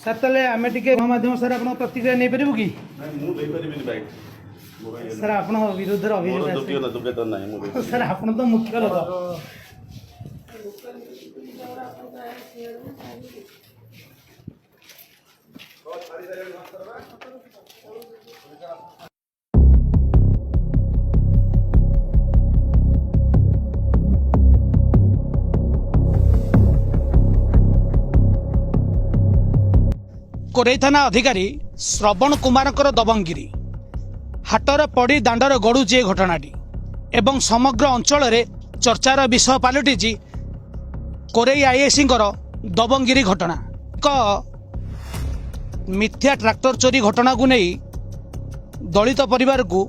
Sir, ତାହେଲେ ଆମେ ଟିକେ ଗଣମାଧ୍ୟମ ସାର୍, ଆପଣଙ୍କ ପ୍ରତିକ୍ରିୟା ନେଇପାରିବୁ କି? ନାଇଁ, ମୁଁ ଦେଇପାରିବିନି ବାଇଟ୍ ମୋର ଇଏ। ସାର୍, ଆପଣଙ୍କ ବିରୁଦ୍ଧରେ ମୋର ଅଭିଯୋଗ ଯୋଗ୍ୟ ଆସିଛି। ଯୋଗ୍ୟତା ନାହିଁ ମୁଁ ଦେଇପାରିବିନି। ସାର୍, ଆପଣ ତ ମୁଖ୍ୟ ଲୋକ। କୋରେଇ ଥାନା ଅଧିକାରୀ ଶ୍ରବଣ କୁମାରଙ୍କର ଦବଙ୍ଗଗିରି। ହାଟରେ ପଡ଼ି ଦାଣ୍ଡରେ ଗଡ଼ୁଛି ଏ ଘଟଣାଟି ଏବଂ ସମଗ୍ର ଅଞ୍ଚଳରେ ଚର୍ଚ୍ଚାର ବିଷୟ ପାଲଟିଛି କୋରେଇ ଆଇଆଇସିଙ୍କର ଦବଙ୍ଗଗିରି ଘଟଣା। ଏକ ମିଥ୍ୟା ଟ୍ରାକ୍ଟର ଚୋରି ଘଟଣାକୁ ନେଇ ଦଳିତ ପରିବାରକୁ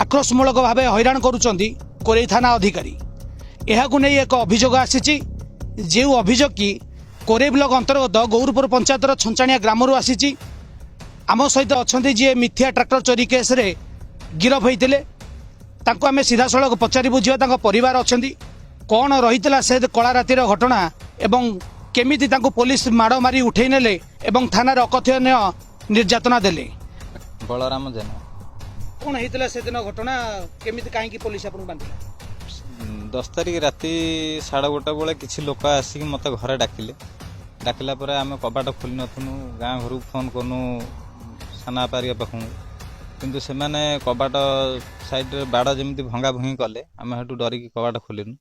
ଆକ୍ରୋଶମୂଳକ ଭାବେ ହଇରାଣ କରୁଛନ୍ତି କୋରେଇ ଥାନା ଅଧିକାରୀ। ଏହାକୁ ନେଇ ଏକ ଅଭିଯୋଗ ଆସିଛି, ଯେଉଁ ଅଭିଯୋଗ କି କୋରେଇ ବ୍ଲକ ଅନ୍ତର୍ଗତ ଗୌରପୁର ପଞ୍ଚାୟତର ଛଞ୍ଚାଣିଆ ଗ୍ରାମରୁ ଆସିଛି। ଆମ ସହିତ ଅଛନ୍ତି ଯିଏ ମିଥ୍ୟା ଟ୍ରାକ୍ଟର ଚୋରି କେସ୍ରେ ଗିରଫ ହୋଇଥିଲେ, ତାଙ୍କୁ ଆମେ ସିଧାସଳଖ ପଚାରି ବୁଝିବା। ତାଙ୍କ ପରିବାର ଅଛନ୍ତି। କ'ଣ ରହିଥିଲା ସେ କଳା ରାତିର ଘଟଣା ଏବଂ କେମିତି ତାଙ୍କୁ ପୋଲିସ ମାଡ଼ ମାରି ଉଠେଇ ନେଲେ ଏବଂ ଥାନାରେ ଅକଥନୀୟ ନିର୍ଯାତନା ଦେଲେ? ବଳରାମ ଜେନା। କ'ଣ ହେଇଥିଲା ସେଦିନ ଘଟଣା? କେମିତି, କାହିଁକି ପୋଲିସ ଆପଣଙ୍କୁ ବାନ୍ଧିଲା? 10 ତାରିଖ ରାତି 1:30 ବେଳେ କିଛି ଲୋକ ଆସିକି ମୋତେ ଘରେ ଡାକିଲେ। ଡାକିଲା ପରେ ଆମେ କବାଟ ଖୋଲି ନଥିନୁ। ଗାଁ ଘରକୁ ଫୋନ୍ କନୁ, ସାନା ପାରିବା ପାଖକୁ, କିନ୍ତୁ ସେମାନେ କବାଟ ସାଇଡ଼ରେ ବାଡ଼ ଯେମିତି ଭଙ୍ଗା ଭଙ୍ଗି କଲେ, ଆମେ ସେଠୁ ଡରିକି କବାଟ ଖୋଲିନୁ।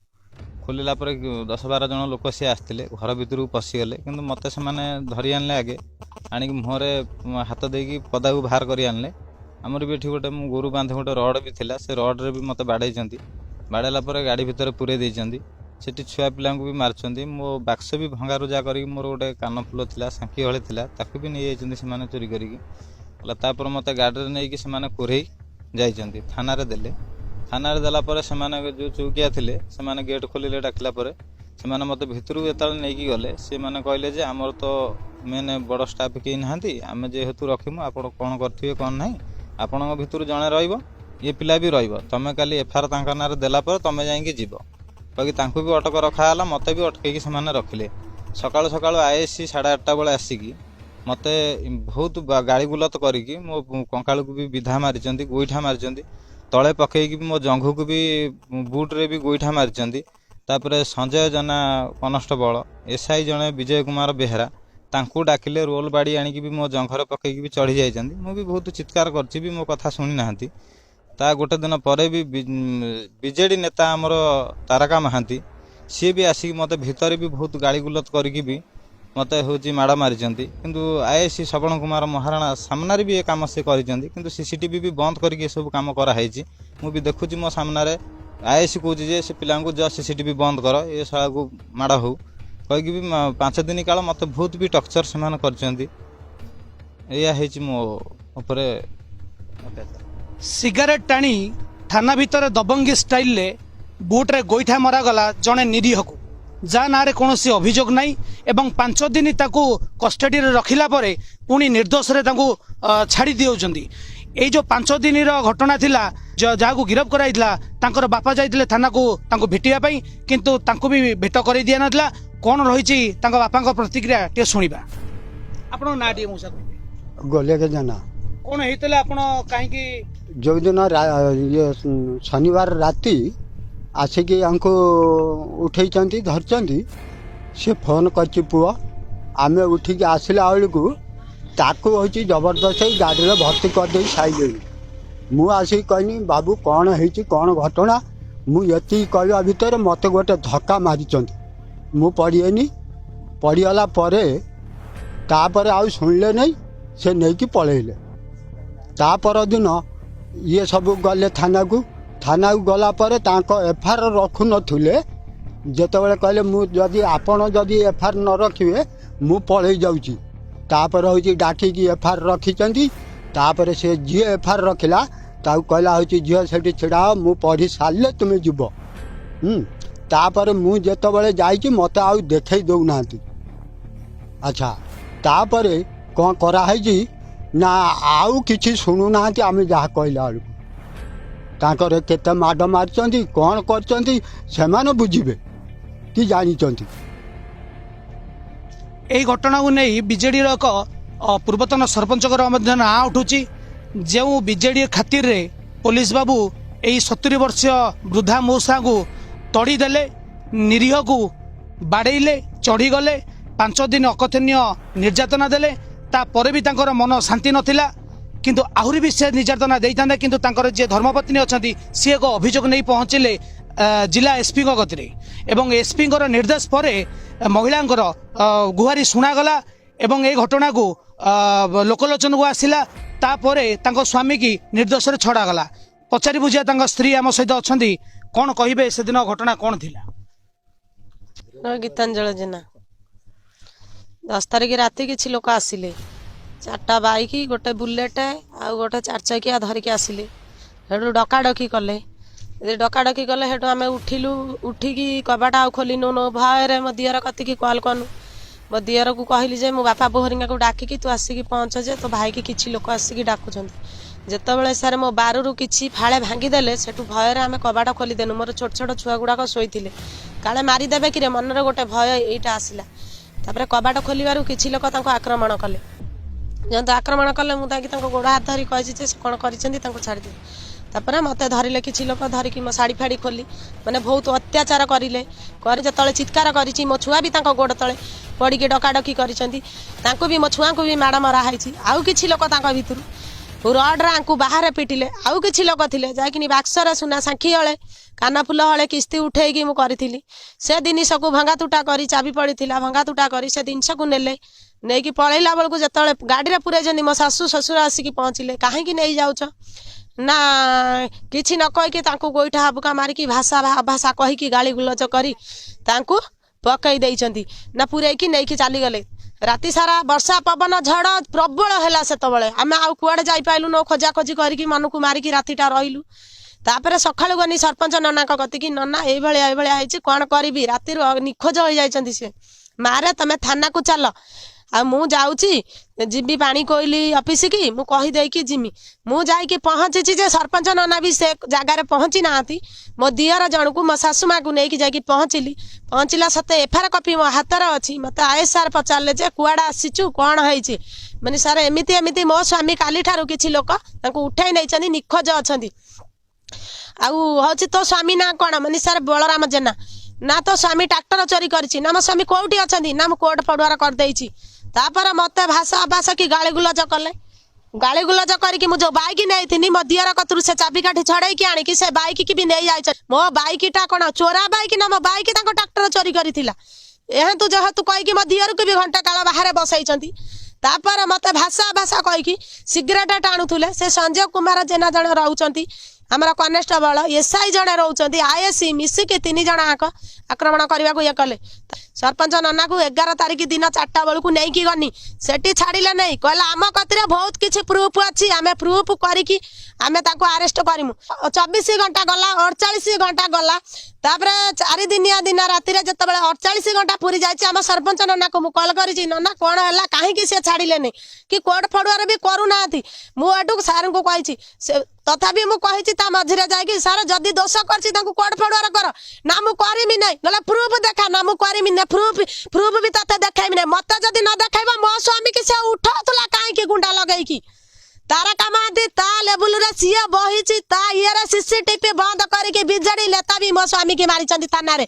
ଖୋଲିଲା ପରେ 10-12 ଜଣ ଲୋକ ସିଏ ଆସିଥିଲେ, ଘର ଭିତରକୁ ପଶିଗଲେ। କିନ୍ତୁ ମୋତେ ସେମାନେ ଧରି ଆଣିଲେ ଆଗେ, ଆଣିକି ମୁହଁରେ ହାତ ଦେଇକି ପଦାକୁ ବାହାର କରି ଆଣିଲେ। ଆମର ବି ଏଠି ଗୋଟେ ମୁଁ ଗୋରୁ ବାନ୍ଧେ, ଗୋଟେ ରଡ଼ ବି ଥିଲା, ସେ ରଡ଼ରେ ବି ମୋତେ ବାଡ଼େଇଛନ୍ତି। ବାଡ଼େଇଲା ପରେ ଗାଡ଼ି ଭିତରେ ପୁରେଇ ଦେଇଛନ୍ତି। ସେଠି ଛୁଆ ପିଲାଙ୍କୁ ବି ମାରିଛନ୍ତି। ମୋ ବାକ୍ସ ବି ଭଙ୍ଗାରୁଜା କରିକି, ମୋର ଗୋଟେ କାନଫୁଲ ଥିଲା, ସାଙ୍କି ହଳେ ଥିଲା, ତାକୁ ବି ନେଇଯାଇଛନ୍ତି ସେମାନେ ଚୋରି କରିକି। ହେଲା, ତାପରେ ମୋତେ ଗାଡ଼ିରେ ନେଇକି ସେମାନେ କୋରେଇ ଯାଇଛନ୍ତି, ଥାନାରେ ଦେଲେ। ଥାନାରେ ଦେଲା ପରେ ସେମାନେ ଯେଉଁ ଚୌକିଆ ଥିଲେ, ସେମାନେ ଗେଟ୍ ଖୋଲିଲେ। ଡାକିଲା ପରେ ସେମାନେ ମୋତେ ଭିତରକୁ ଯେତେବେଳେ ନେଇକି ଗଲେ, ସେମାନେ କହିଲେ ଯେ ଆମର ତ ମେନ୍ ବଡ଼ ଷ୍ଟାଫ୍ କେହି ନାହାନ୍ତି, ଆମେ ଯେହେତୁ ରଖିମୁ, ଆପଣ କ'ଣ କରିଥିବେ କ'ଣ ନାହିଁ, ଆପଣଙ୍କ ଭିତରୁ ଜଣେ ରହିବ, ଇଏ ପିଲା ବି ରହିବ, ତମେ କାଲି ଏଫଆଇଆର ତାଙ୍କ ନାଁରେ ଦେଲା ପରେ ତମେ ଯାଇକି ଯିବ ବାକି। ତାଙ୍କୁ ବି ଅଟକ ରଖା ହେଲା, ମୋତେ ବି ଅଟକେଇକି ସେମାନେ ରଖିଲେ। ସକାଳୁ ସକାଳୁ ଆଇଏସି 8:30 ବେଳେ ଆସିକି ମୋତେ ବହୁତ ଗାଳିଗୁଲତ କରିକି ମୋ କଙ୍କାଳକୁ ବି ବିଧା ମାରିଛନ୍ତି, ଗୋଇଠା ମାରିଛନ୍ତି, ତଳେ ପକେଇକି ବି ମୋ ଜଙ୍ଘକୁ ବି ବୁଟ୍ରେ ବି ଗୋଇଠା ମାରିଛନ୍ତି। ତାପରେ ସଞ୍ଜୟ ଜେନା କନଷ୍ଟବଳ, ଏସ୍ଆଇ ଜଣେ ବିଜୟ କୁମାର ବେହେରା, ତାଙ୍କୁ ଡାକିଲେ, ରୋଲ୍ ବାଡ଼ି ଆଣିକି ବି ମୋ ଜଙ୍ଘରେ ପକେଇକି ବି ଚଢ଼ି ଯାଇଛନ୍ତି। ମୁଁ ବି ବହୁତ ଚିତ୍କାର କରିଛି ବି, ମୋ କଥା ଶୁଣି ନାହାନ୍ତି। ତା ଗୋଟେ ଦିନ ପରେ ବି ବିଜେଡ଼ି ନେତା ଆମର ତାରକା ମହାନ୍ତି, ସିଏ ବି ଆସିକି ମୋତେ ଭିତରେ ବି ବହୁତ ଗାଳିଗୁଲତ କରିକି ବି ମୋତେ ହେଉଛି ମାଡ଼ ମାରିଛନ୍ତି। କିନ୍ତୁ ଆଇଆଇସି ଶ୍ରବଣ କୁମାର ମହାରଣା ସାମ୍ନାରେ ବି ଏ କାମ ସେ କରିଛନ୍ତି। କିନ୍ତୁ ସିସିଟିଭି ବି ବନ୍ଦ କରିକି ଏସବୁ କାମ କରାହେଇଛି। ମୁଁ ବି ଦେଖୁଛି, ମୋ ସାମ୍ନାରେ ଆଇଆଇସି କହୁଛି ଯେ ସେ ପିଲାଙ୍କୁ ଯ ସିସିଟିଭି ବନ୍ଦ କର, ଏ ଶଳାକୁ ମାଡ଼ ହଉ କହିକି ବି 5 ଦିନ କାଳ ମୋତେ ବହୁତ ବି ଟର୍ଚର ସେମାନେ କରିଛନ୍ତି। ଏଇଆ ହେଇଛି ମୋ ଉପରେ ଅତ୍ୟାଚାର। ସିଗାରେଟ୍ ଟାଣି ଥାନା ଭିତରେ ଦବଙ୍ଗି ଷ୍ଟାଇଲରେ ବୁଟ୍ରେ ଗୋଇଠା ମରାଗଲା ଜଣେ ନିରୀହକୁ, ଯାହା ନାଁରେ କୌଣସି ଅଭିଯୋଗ ନାହିଁ, ଏବଂ 5 ଦିନ ତାକୁ କଷ୍ଟଡିରେ ରଖିଲା ପରେ ପୁଣି ନିର୍ଦ୍ଦୋଷରେ ତାଙ୍କୁ ଛାଡ଼ି ଦେଉଛନ୍ତି। ଏଇ ଯେଉଁ 5 ଦିନର ଘଟଣା ଥିଲା, ଯାହାକୁ ଗିରଫ କରାଯାଇଥିଲା, ତାଙ୍କର ବାପା ଯାଇଥିଲେ ଥାନାକୁ ତାଙ୍କୁ ଭେଟିବା ପାଇଁ, କିନ୍ତୁ ତାଙ୍କୁ ବି ଭେଟ କରାଇ ଦିଆନଥିଲା। କ'ଣ ରହିଛି ତାଙ୍କ ବାପାଙ୍କ ପ୍ରତିକ୍ରିୟା, ଟିକେ ଶୁଣିବା। ଆପଣଙ୍କ ନାଁ ଟିକେ ମଉସା କହିବେ? ଗୋଲେକ ଜେନା। କ'ଣ ହେଇଥିଲା? ଆପଣ କାହିଁକି? ଯେଉଁଦିନ ଇଏ ଶନିବାର ରାତି ଆସିକି ୟାଙ୍କୁ ଉଠେଇଛନ୍ତି, ଧରିଛନ୍ତି, ସେ ଫୋନ୍ କରିଛି ପୁଅ। ଆମେ ଉଠିକି ଆସିଲା ବେଳକୁ ତାକୁ ହେଉଛି ଜବରଦସ୍ତ ଗାଡ଼ିରେ ଭର୍ତ୍ତି କରିଦେଇ ସାରିଲେଣି। ମୁଁ ଆସିକି କହିନି, ବାବୁ, କ'ଣ ହେଇଛି, କ'ଣ ଘଟଣା? ମୁଁ ଏତିକି କହିବା ଭିତରେ ମୋତେ ଗୋଟେ ଧକ୍କା ମାରିଛନ୍ତି, ମୁଁ ପଡ଼ିଗନି। ପଡ଼ିଗଲା ପରେ ତାପରେ ଆଉ ଶୁଣିଲେ ନାହିଁ, ସେ ନେଇକି ପଳେଇଲେ। ତା ପରଦିନ ଇଏ ସବୁ ଗଲେ ଥାନାକୁ। ଥାନାକୁ ଗଲା ପରେ ତାଙ୍କ ଏଫଆଇଆର ରଖୁନଥିଲେ। ଯେତେବେଳେ କହିଲେ, ମୁଁ ଯଦି ଆପଣ ଯଦି ଏଫଆଇଆର ନ ରଖିବେ, ମୁଁ ପଳେଇ ଯାଉଛି। ତାପରେ ହେଉଛି ଡାକିକି ଏଫଆଇଆର ରଖିଛନ୍ତି। ତାପରେ ସେ ଯିଏ ଏଫଆଇଆର ରଖିଲା, ତାକୁ କହିଲା ହେଉଛି, ଝିଅ, ସେଠି ଛିଡ଼ା ହଅ, ମୁଁ ପଢ଼ି ସାରିଲେ ତୁମେ ଯିବ। ତାପରେ ମୁଁ ଯେତେବେଳେ ଯାଇଛି, ମୋତେ ଆଉ ଦେଖେଇ ଦେଉନାହାନ୍ତି। ଆଚ୍ଛା, ତାପରେ କ'ଣ କରାହେଇଛି ନା ଆଉ କିଛି ଶୁଣୁନାହାନ୍ତି। ଆମେ ଯାହା କହିଲା ବେଳକୁ ତାଙ୍କର କେତେ ମାଡ଼ ମାରିଛନ୍ତି, କ'ଣ କରିଛନ୍ତି, ସେମାନେ ବୁଝିବେ କି ଜାଣିଛନ୍ତି। ଏହି ଘଟଣାକୁ ନେଇ ବିଜେଡ଼ିର ଏକ ପୂର୍ବତନ ସରପଞ୍ଚଙ୍କର ମଧ୍ୟ ନାଁ ଉଠୁଛି। ଯେଉଁ ବିଜେଡ଼ି ଖାତିରରେ ପୋଲିସ ବାବୁ ଏହି 70 ବର୍ଷୀୟ ବୃଦ୍ଧା ମଉସାଙ୍କୁ ତଡ଼ିଦେଲେ, ନିରୀହକୁ ବାଡ଼େଇଲେ, ଚଢ଼ିଗଲେ, 5 ଦିନ ଅକଥନୀୟ ନିର୍ଯାତନା ଦେଲେ, ତାପରେ ବି ତାଙ୍କର ମନ ଶାନ୍ତି ନଥିଲା। କିନ୍ତୁ ଆହୁରି ବି ସେ ନିର୍ଯାତନା ଦେଇଥାନ୍ତେ, କିନ୍ତୁ ତାଙ୍କର ଯିଏ ଧର୍ମପତ୍ନୀ ଅଛନ୍ତି, ସିଏ ଏକ ଅଭିଯୋଗ ନେଇ ପହଞ୍ଚିଲେ ଜିଲ୍ଲା ଏସ୍ପିଙ୍କ କତିରେ ଏବଂ ଏସ୍ପିଙ୍କର ନିର୍ଦ୍ଦେଶ ପରେ ମହିଳାଙ୍କର ଗୁହାରି ଶୁଣାଗଲା ଏବଂ ଏହି ଘଟଣାକୁ ଲୋକଲୋଚନକୁ ଆସିଲା। ତାପରେ ତାଙ୍କ ସ୍ୱାମୀକି ନିର୍ଦ୍ଦୋଷରେ ଛଡ଼ାଗଲା। ପଚାରି ବୁଝିବା, ତାଙ୍କ ସ୍ତ୍ରୀ ଆମ ସହିତ ଅଛନ୍ତି। କ'ଣ କହିବେ, ସେଦିନ ଘଟଣା କ'ଣ ଥିଲା? ମୋର ଗୀତାଞ୍ଜଳି ଜେନା। 10 ତାରିଖ ରାତି କିଛି ଲୋକ ଆସିଲେ। ଚାରିଟା ବାଇକ୍, ଗୋଟେ ବୁଲେଟ୍ ଆଉ ଗୋଟେ ଚାରିଚକିଆ ଧରିକି ଆସିଲେ। ସେଠୁ ଡକାଡକି କଲେ। ଯଦି ଡକାଡକି କଲେ, ସେଠୁ ଆମେ ଉଠିଲୁ। ଉଠିକି କବାଟ ଆଉ ଖୋଲିନୁ ଭୟରେ। ମୋ ଦିଅର କତିକି କଲ୍ କନୁ। ମୋ ଦିଅରକୁ କହିଲି ଯେ ମୋ ବାପା ବୋଉ ହରିକାକୁ ଡାକିକି ତୁ ଆସିକି ପହଞ୍ଚ ଯେ ତୋ ଭାଇକି କିଛି ଲୋକ ଆସିକି ଡାକୁଛନ୍ତି। ଯେତେବେଳେ ସାର୍ ମୋ ବାରରୁ କିଛି ଫାଳେ ଭାଙ୍ଗିଦେଲେ, ସେଠୁ ଭୟରେ ଆମେ କବାଟ ଖୋଲିଦେନୁ। ମୋର ଛୋଟ ଛୋଟ ଛୁଆ ଗୁଡ଼ାକ ଶୋଇଥିଲେ, କାଳେ ମାରିଦେବେ କିରେ, ମନରେ ଗୋଟେ ଭୟ ଏଇଟା ଆସିଲା। ତାପରେ କବାଟ ଖୋଲିବାରୁ କିଛି ଲୋକ ତାଙ୍କୁ ଆକ୍ରମଣ କଲେ। ଯେହେତୁ ଆକ୍ରମଣ କଲେ, ମୁଁ ଯାଇକି ତାଙ୍କ ଗୋଡ଼ ହାତ ଧରି କହିଛି ଯେ ସେ କ'ଣ କରିଛନ୍ତି, ତାଙ୍କୁ ଛାଡ଼ିଦିଅ। ତାପରେ ମୋତେ ଧରିଲେ କିଛି ଲୋକ, ଧରିକି ମୋ ଶାଢ଼ୀ ଫାଡ଼ି ଖୋଲି ମାନେ ବହୁତ ଅତ୍ୟାଚାର କରିଲେ। କରି ଯେତେବେଳେ ଚିତ୍କାର କରିଛି, ମୋ ଛୁଆ ବି ତାଙ୍କ ଗୋଡ଼ ତଳେ ପଡ଼ିକି ଡକାଡକି କରିଛନ୍ତି। ତାଙ୍କୁ ବି, ମୋ ଛୁଆଙ୍କୁ ବି ମାଡ଼ ମରା ହେଇଛି। ଆଉ କିଛି ଲୋକ ତାଙ୍କ ଭିତରୁ ରଡ଼ରେ ଆଙ୍କୁ ବାହାରେ ପିଟିଲେ। ଆଉ କିଛି ଲୋକ ଥିଲେ ଯାଇକିନି ବାକ୍ସରେ ସୁନା ସାଙ୍ଖି ହଳେ, କାନଫୁଲ ହଳେ କିସ୍ତି ଉଠେଇକି ମୁଁ କରିଥିଲି, ସେ ଜିନିଷକୁ ଭଙ୍ଗା ତୁଟା କରି, ଚାବି ପଡ଼ିଥିଲା, ଭଙ୍ଗା ତୁଟା କରି ସେ ଜିନିଷକୁ ନେଲେ। ନେଇକି ପଳେଇଲା ବେଳକୁ ଯେତେବେଳେ ଗାଡ଼ିରେ ପୁରେଇଛନ୍ତି, ମୋ ଶାଶୁ ଶ୍ୱଶୁର ଆସିକି ପହଞ୍ଚିଲେ। କାହିଁକି ନେଇଯାଉଛ ନା, କିଛି ନ କହିକି ତାଙ୍କୁ ଗୋଇଠା ହାବୁକା ମାରିକି, ଭାଷା ଭାଷା କହିକି, ଗାଳି ଗୁଲଜ କରି ତାଙ୍କୁ ପକେଇ ଦେଇଛନ୍ତି ନା ପୁରେଇକି ନେଇକି ଚାଲିଗଲେ। ରାତି ସାରା ବର୍ଷା ପବନ ଝଡ଼ ପ୍ରବଳ ହେଲା। ସେତେବେଳେ ଆମେ ଆଉ କୁଆଡ଼େ ଯାଇପାରିଲୁ ନ। ଖୋଜାଖୋଜି କରିକି ମନକୁ ମାରିକି ରାତିଟା ରହିଲୁ। ତାପରେ ସକାଳୁ ଗନି ସରପଞ୍ଚ ନନାଙ୍କ କତିକି। ନନା, ଏଇଭଳିଆ ଏଇଭଳିଆ ହେଇଛି, କ'ଣ କରିବି? ରାତିରୁ ନିଖୋଜ ହୋଇଯାଇଛନ୍ତି ସେ। ମାରେ, ତମେ ଥାନାକୁ ଚାଲ, ଆଉ ମୁଁ ଯାଉଛି, ଯିବି ପାଣି କୋଇଲି ଅଫିସିକି, ମୁଁ କହିଦେଇକି ଯିମି। ମୁଁ ଯାଇକି ପହଞ୍ଚିଛି ଯେ ସରପଞ୍ଚ ନନା ବି ସେ ଜାଗାରେ ପହଞ୍ଚି ନାହାନ୍ତି। ମୋ ଦିଅର ଜଣକୁ, ମୋ ଶାଶୁ ମାକୁ ନେଇକି ଯାଇକି ପହଞ୍ଚିଲି। ପହଞ୍ଚିଲା ସତେ ଏଫଆଇଆର କପି ମୋ ହାତରେ ଅଛି। ମୋତେ is sir ପଚାରିଲେ ଯେ କୁଆଡ଼େ ଆସିଛୁ, କ'ଣ ହେଇଛି? ମାନେ ସାର୍, ଏମିତି ଏମିତି ମୋ ସ୍ୱାମୀ କାଲିଠାରୁ କିଛି ଲୋକ ତାଙ୍କୁ ଉଠାଇ ନେଇଛନ୍ତି, ନିଖୋଜ ଅଛନ୍ତି। ଆଉ ହଉଛି ତୋ ସ୍ୱାମୀ ନାଁ କ'ଣ? ମାନେ ସାର୍, ବଳରାମ ଜେନା। ନା, ତୋ ସ୍ୱାମୀ ଟ୍ରାକ୍ଟର ଚୋରି କରିଛି। ନା, ମୋ ସ୍ୱାମୀ କୋଉଠି ଅଛନ୍ତି? ନା, ମୁଁ କୋର୍ଟ ପଡୁଆର କରିଦେଇଛି। ତାପରେ ମତେ ଭାଷା ଅଭାଷା କି ଗାଳି ଗୁଲଜ କଲେ। ଗାଳି ଗୁଲଜ କରିକି ମୁଁ ଯୋଉ ବାଇକ୍ ନେଇଥିନି, ମୋ ଦିଅର କତରୁ ସେ ଚାବିକାଠି ଛଡେଇକି ଆଣିକି ସେ ବାଇକ୍ କି ବି ନେଇଯାଇଛନ୍ତି। ମୋ ବାଇକଟା କ'ଣ ଚୋରା ବାଇକ୍? ନା, ମୋ ବାଇକ୍ ତାଙ୍କ ଟ୍ରାକ୍ଟର ଚୋରି କରିଥିଲା। ଏହେତୁ ଯେହେତୁ କହିକି ମୋ ଦିଅରକୁ ବି ଘଣ୍ଟା କାଳ ବାହାରେ ବସେଇଛନ୍ତି। ତାପରେ ମତେ ଭାଷା ଭାଷା କହିକି ସିଗାରେଟ ଟାଣୁଥିଲେ। ସେ ସଞ୍ଜୟ କୁମାର ଜେନା ଜଣେ ରହୁଛନ୍ତି ଆମର କନେଷ୍ଟବଳ, ଏସ୍ଆଇ ଜଣେ ରହୁଛନ୍ତି ଆଇଏସି, ମିଶିକି ତିନି ଜଣ ଯାକ ଆକ୍ରମଣ କରିବାକୁ ଇଏ କଲେ। ସରପଞ୍ଚ ନନାକୁ 11 ତାରିଖ ଦିନ 4ଟା ବେଳକୁ ନେଇକି ଗନି। ସେଠି ଛାଡ଼ିଲେ ନାହିଁ। କହିଲା ଆମ କତିରେ ବହୁତ କିଛି ପ୍ରୁଫ୍ ଅଛି, ଆମେ ପ୍ରୁଫ୍ କରିକି ଆମେ ତାକୁ ଆରେଷ୍ଟ କରିମୁ। 24 ଘଣ୍ଟା ଗଲା, 48 ଘଣ୍ଟା ଗଲା। ତାପରେ 4 ଦିନିଆ ଦିନ ରାତିରେ ଯେତେବେଳେ 48 ଘଣ୍ଟା ପୁରି ଯାଇଛି, ଆମ ସରପଞ୍ଚ ନନାକୁ ମୁଁ କଲ୍ କରିଛି, ନନା, କ'ଣ ହେଲା, କାହିଁକି ସେ ଛାଡ଼ିଲେନି କି କୋର୍ଟ ଫଡୁଆରେ ବି କରୁନାହାନ୍ତି? ମୁଁ ଏଠୁ ସାର୍ଙ୍କୁ କହିଛି ସେ ତଥାପି ମୁଁ କହିଛି ତା ମଝିରେ ଯାଇକି, ସାର୍, ଯଦି ଦୋଷ କରିଛି ତାଙ୍କୁ କୋର୍ଟ ଫଡୁଆର କର। ନା, ମୁଁ କରିମି ନାହିଁ। ନହେଲେ ପ୍ରୁଫ୍ ଦେଖା। ନା, ମୁଁ କରିମି ନା, ପ୍ରୁଫ୍ ପ୍ରୁଫ୍ ବି ତତେ ଦେଖାଇମି ନାହିଁ। ମତେ ଯଦି ନ ଦେଖାଇବ, ମୋ ସ୍ୱାମୀ କି ସେ ଉଠଉଥିଲା କାହିଁକି ଗୁଣ୍ଡା ଲଗେଇକି? ତାରକା ମହାନ୍ତି ତା ଲେବୁଲରେ ସିଏ ବହିଛି, ତା ଇଏରେ ସିସିଟିଭି ବନ୍ଦ କରିକି ବିଜେଡି ନେତା ବି ମୋ ସ୍ୱାମୀକି ମାରିଛନ୍ତି ଥାନାରେ।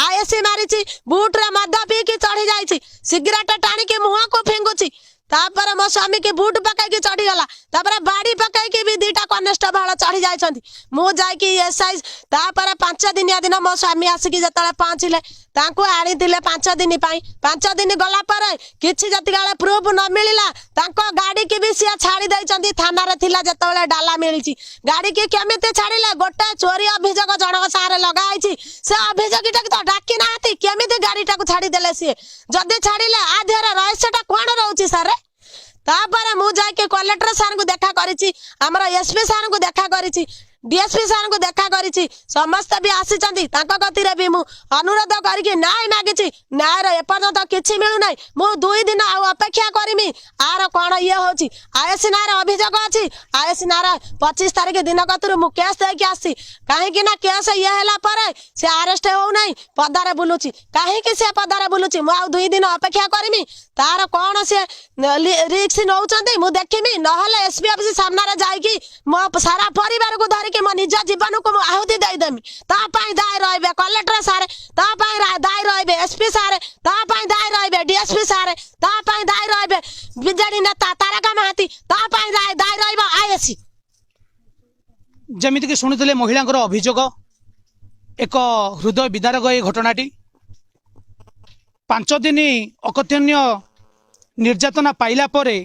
ଆଇଏସି ମାରିଛି, ବୁଟରେ ମଦ ପିଇକି ଚଢି ଯାଇଛି, ସିଗାରେଟ ଟାଣିକି ମୁହଁକୁ ଫିଙ୍ଗୁଛି। ତାପରେ ମୋ ସ୍ୱାମୀକି ବୁଟ ପକେଇକି ଚଢିଗଲା। ତାପରେ ବାଡି ପକେଇକି ବି ଦିଟା କନେଷ୍ଟବଳ ଚଢି ଯାଇଛନ୍ତି। ମୁଁ ଯାଇକି ଏସ୍ଆଇ, ତାପରେ 5 ଦିନିଆ ଦିନ ମୋ ସ୍ୱାମୀ ଆସିକି ଯେତେବେଳେ ପହଞ୍ଚିଲେ, ତାଙ୍କୁ ଆଣିଥିଲେ 5 ଦିନ ପାଇଁ। 5 ଦିନ ଗଲା ପରେ କିଛି ଯେତିକି ପ୍ରୁଫ୍ ନ ମିଳିଲା, ତାଙ୍କ ଗାଡ଼ିକି ବି ସିଏ ଛାଡ଼ି ଦେଇଛନ୍ତି। ଥାନାରେ ଥିଲା ଯେତେବେଳେ ଡାଲା ମିଳିଛି, ଗାଡ଼ିକି କେମିତି ଛାଡ଼ିଲେ? ଗୋଟେ ଚୋରି ଅଭିଯୋଗ ଜଣଙ୍କ ସାଙ୍ଗରେ ଲଗା ହେଇଛି, ସେ ଅଭିଯୋଗୀଟାକୁ ତ ଡାକି ନାହାନ୍ତି, କେମିତି ଗାଡ଼ିଟାକୁ ଛାଡ଼ିଦେଲେ ସିଏ? ଯଦି ଛାଡ଼ିଲେ, ଆ ଦେହରେ ରହସ୍ୟଟା କ'ଣ ରହୁଛି ସାର୍? ତାପରେ ମୁଁ ଯାଇକି କଲେକ୍ଟର ସାର୍ଙ୍କୁ ଦେଖା କରିଛି, ଆମର ଏସ୍ପି ସାର୍ଙ୍କୁ ଦେଖା କରିଛି। ଡିଏସପି ସାର୍ଙ୍କୁ ଦେଖା କରିଛି, ସମସ୍ତେ ବି ଆସିଛନ୍ତି। ତାଙ୍କ କତିରେ ବି ମୁଁ ଅନୁରୋଧ କରିକି ନ୍ୟାୟ ମାଗିଛି। ନ୍ୟାୟର ଏପର୍ଯ୍ୟନ୍ତ କିଛି ମିଳୁନାହିଁ। ମୁଁ 2 ଦିନ ଆଉ ଅପେକ୍ଷା କରିମି, ଆର କ'ଣ ଇଏ ହଉଛି। ଆଇଏସି ନାଁରେ ଅଭିଯୋଗ ଅଛି। ଆଇଏସି ନାଁରେ 25 ତାରିଖ ଦିନ କତିରୁ ମୁଁ କେସ୍ ଦେଇକି ଆସିଛି। କାହିଁକି ନା କେସ୍ ଇଏ ହେଲା ପରେ ସେ ଆରେଷ୍ଟ ହଉନାହିଁ, ପଦାରେ ବୁଲୁଛି। କାହିଁକି ସେ ପଦାରେ ବୁଲୁଛି? ମୁଁ ଆଉ 2 ଦିନ ଅପେକ୍ଷା କରିମି, ତାର କ'ଣ ସେ ରିକ୍ସ ନଉଛନ୍ତି ମୁଁ ଦେଖିମି। ନହେଲେ ଏସପି ଅଫିସ ସାମ୍ନାରେ ଯାଇକି ମୋ ସାରା ପରିବାରକୁ ଧରିକି ମୋ ନିଜ ଜୀବନକୁ ମୁଁ ଆହୁତି ଦେଇଦେମି। ତା ପାଇଁ ଦାୟୀ ରହିବେ କଲେକ୍ଟର ସାର୍, ତା ପାଇଁ ଦାୟୀ ରହିବେ ଏସପି ସାର୍, ତା ପାଇଁ ଦାୟୀ ରହିବେ ଡିଏସପି ସାର୍, ତା ପାଇଁ ଦାୟୀ ରହିବେ ବିଜେଡି ନେତା ତାରକା ମହାନ୍ତି, ତା ପାଇଁ ଦାୟୀ ରହିବ ଆଇଏସି। ଯେମିତିକି ଶୁଣିଥିଲେ ମହିଳାଙ୍କର ଅଭିଯୋଗ, ଏକ ହୃଦୟ ବିଦାରକ ଏହି ଘଟଣାଟି। 5 ଦିନ ଅକଥନୀୟ ନିର୍ଯାତନା ପାଇଲା ପରେ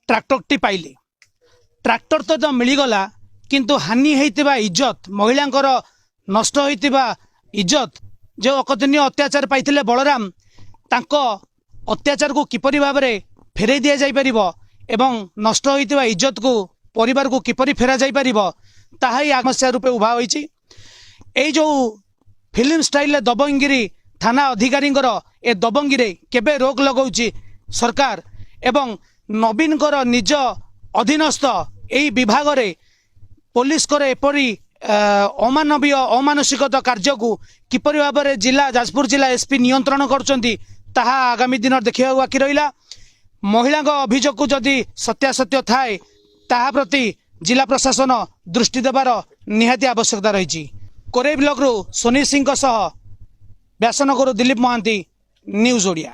ଟ୍ରାକ୍ଟରଟି ପାଇଲେ। ଟ୍ରାକ୍ଟର ତ ମିଳିଗଲା, କିନ୍ତୁ ହାନି ହେଇଥିବା ଇଜ୍ଜତ, ମହିଳାଙ୍କର ନଷ୍ଟ ହୋଇଥିବା ଇଜ୍ଜତ, ଯେଉଁ ଅକଥନୀୟ ଅତ୍ୟାଚାର ପାଇଥିଲେ ବଳରାମ, ତାଙ୍କ ଅତ୍ୟାଚାରକୁ କିପରି ଭାବରେ ଫେରାଇ ଦିଆଯାଇପାରିବ ଏବଂ ନଷ୍ଟ ହୋଇଥିବା ଇଜ୍ଜତକୁ ପରିବାରକୁ କିପରି ଫେରା ଯାଇପାରିବ, ତାହା ହିଁ ସମସ୍ୟା ରୂପେ ଉଭା ହୋଇଛି। ଏଇ ଯେଉଁ ଫିଲ୍ମ ଷ୍ଟାଇଲରେ ଦବଙ୍ଗଗିରି ଥାନା ଅଧିକାରୀଙ୍କର ଏ ଦବଙ୍ଗିରେ କେବେ ରୋକ ଲଗାଉଛି ସରକାର ଏବଂ ନବୀନଙ୍କର ନିଜ ଅଧୀନସ୍ଥ ଏଇ ବିଭାଗରେ ପୋଲିସଙ୍କର ଏପରି ଅମାନବୀୟ ଅମାନସିକତା କାର୍ଯ୍ୟକୁ କିପରି ଭାବରେ ଯାଜପୁର ଜିଲ୍ଲା ଏସ୍ପି ନିୟନ୍ତ୍ରଣ କରୁଛନ୍ତି, ତାହା ଆଗାମୀ ଦିନରେ ଦେଖିବାକୁ ବାକି ରହିଲା। ମହିଳାଙ୍କ ଅଭିଯୋଗକୁ ଯଦି ସତ୍ୟାସତ୍ୟ ଥାଏ, ତାହା ପ୍ରତି ଜିଲ୍ଲା ପ୍ରଶାସନ ଦୃଷ୍ଟି ଦେବାର ନିହାତି ଆବଶ୍ୟକତା ରହିଛି। କୋରେଇ ବ୍ଲକରୁ ସୋନି ସିଂଙ୍କ ସହ ବ୍ୟାସନଗରରୁ ଦିଲ୍ଲୀପ ମହାନ୍ତି, ନ୍ୟୁଜ୍ ଓଡ଼ିଆ।